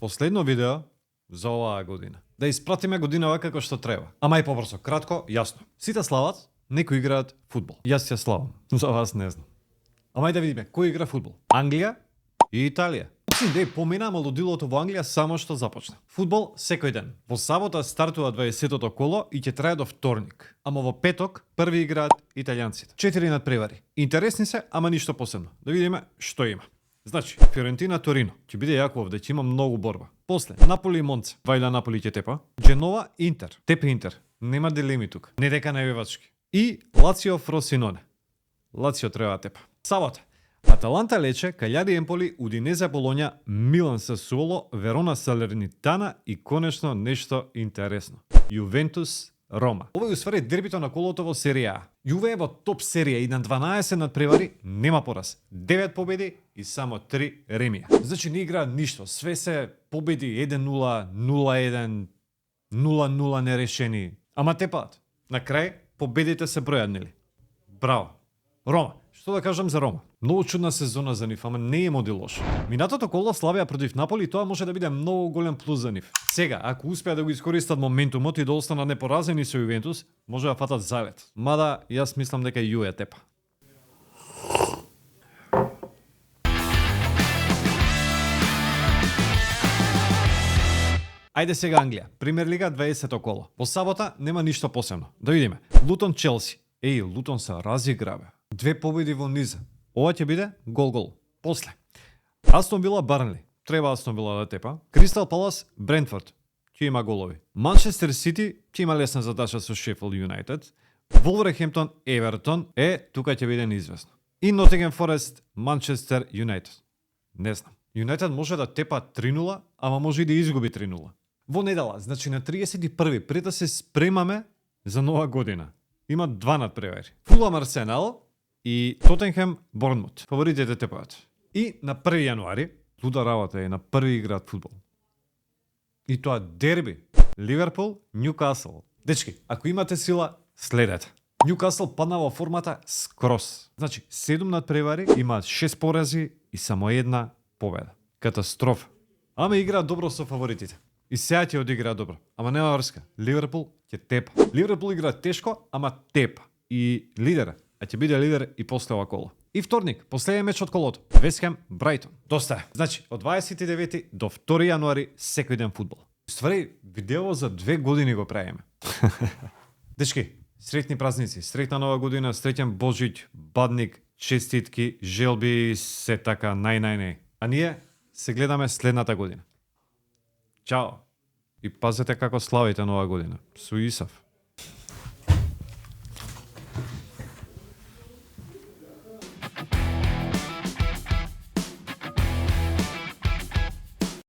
Последно видео за оваа година. Да испратиме годинава како што треба. Ама и побрзо, кратко, јасно. Сите слават, некои играат фудбал. Јас ја славам, за вас не знам. Ама и да видиме, кој игра фудбал? Англија и Италија. Дей поминаме лудилото во Англија само што започна. Фудбал секој ден. Во сабота стартува 20-тото коло и ќе трае до вторник. Ама во петок први играат италијанците. 4 надпревари. Интересни се, ама ништо посебно. Да видиме што има. Значи, Фиорентина Торино ќе биде јако овде, ќе има многу борба. После Наполи и Монце. Вајда Наполи ќе тепа. Дженова Интер. Тепе Интер. Нема дилеми тука. Не дека највевачки. И Лацио Фросиноне. Лацио треба тепа. Сабота Аталанта Лече, Каљари Емполи, Удинезе Болоња, Милан Сасуоло, Верона Салернитана и конечно нешто интересно. Јувентус Рома. Ова е усвари дербито на колото во серија А. Јуве е во топ серија и на 12 надпревари нема пораз. 9 победи и само 3 ремија. Значи не играат ништо, све се победи 1-0, 0-1, 0-0 нерешени. Ама тепаат. На крај победите се бројат, нели? Браво. Рома. Што да кажам за Рома? Многу чудна сезона за нив, ама не им оди лошо. Минатото коло славија против Наполи, тоа може да биде многу голем плюс за нив. Сега, ако успеа да го искористат моментумот и да останат непоразени со Јувентус, може да фатат завет. Мада, јас мислам дека Јуе тепа. Ајде сега Англија. Премиер лига 20-то коло. Во сабота нема ништо посебно. Да видиме. Лутон Челси. Лутон се разиграве. 2 победи во низа. Ова ќе биде гол-гол. После. Астон Вила Барнли. Треба Астон Вила да тепа. Кристал Палас Брентфорд. Ќе има голови. Манчестер Сити ќе има лесна задача со Шефилд Юнајтед. Волверхемптон Евертон тука ќе биде неизвестно. И Нотингем Форест Манчестер Юнајтед. Не знам. Юнајтед може да тепа 3-0, ама може и да изгуби 3-0. Во недела, значи на 31-ви, пред да се спремаме за нова година. Има 2 надпревари. Фулам Арсенал и Тотенхем Борнмут. Фаворитите тепаат. И на 1 јануари, луда работа е, на први играат фудбал. И тоа дерби. Ливерпул, Нјукасл. Дечки, ако имате сила, следете. Нјукасл падна во формата скрос. Значи, 7 надпревари, имаат 6 порази и само 1 победа. Катастрофа. Ама играат добро со фаворитите. И сега ќе одигра добро. Ама нема врска. Ливерпул ќе тепа. Ливерпул игра тешко, ама тепа. И лидер, а ќе биде лидер и после ова коло. И вторник, последен меч од колото. Вест Хем Брајтон. Доста е. Значи, од 29 до 2 јануари секој ден фудбал. Ствари, видео за 2 години го правиме. Дечки, среќни празници, среќна нова година, среќен Божиќ, бадник, честитки, желби, се така нај. А ние се гледаме следната година. Чао! И пазете како славите нова година. Со Исав.